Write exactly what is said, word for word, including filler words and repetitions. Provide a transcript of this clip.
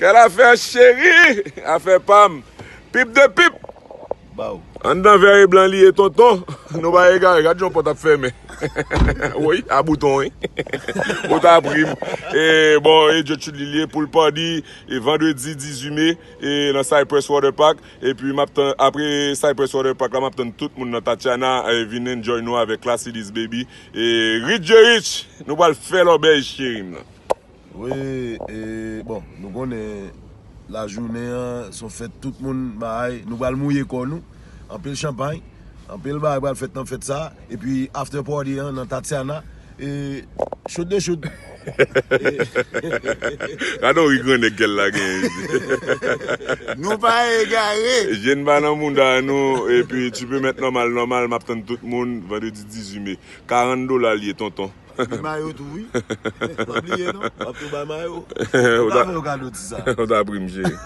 Kèl afè cheri, afè pa m. Pip de pip. Anndan vè e blan li ye tonton. Nou pa egare, gad jan pòt ap fèmen. Woy, a bouton wi. Ou ta pri m. E bon, e Judge Chud li li ye, pool party, e vandredi dizuit me, e nan Cypress Water Park. Epi m ap tann, apre Cypress Water Park la, m ap tann tout moun nan Tatiana, e vin enjoy nou avèk Classy This Baby. E Rich J Rich, nou pral fè lòbèy cheri m nan. Wi, e bon, nou konnen lajounen an se yon fèt, tout moun bay, nou pral mouye kò nou. Anpil chanpay, anpil bagay pral fèt nan fèt sa. Epi after party an nan Tatiana, e choud de choud. Gade yon ri grannèg kèl la genyen. Nou pa egare. Je n pa nan mounda nou, epi tu peux mettre normal, normal, m ap tann tout moun vandredi dizuit me. Karant dola l ye, tonton. Li mayo tou, wi. Pa bliye, non. W ap tou bay mayo. Ou ta fè yo kado ti sa. Ou ta pri m, cheri.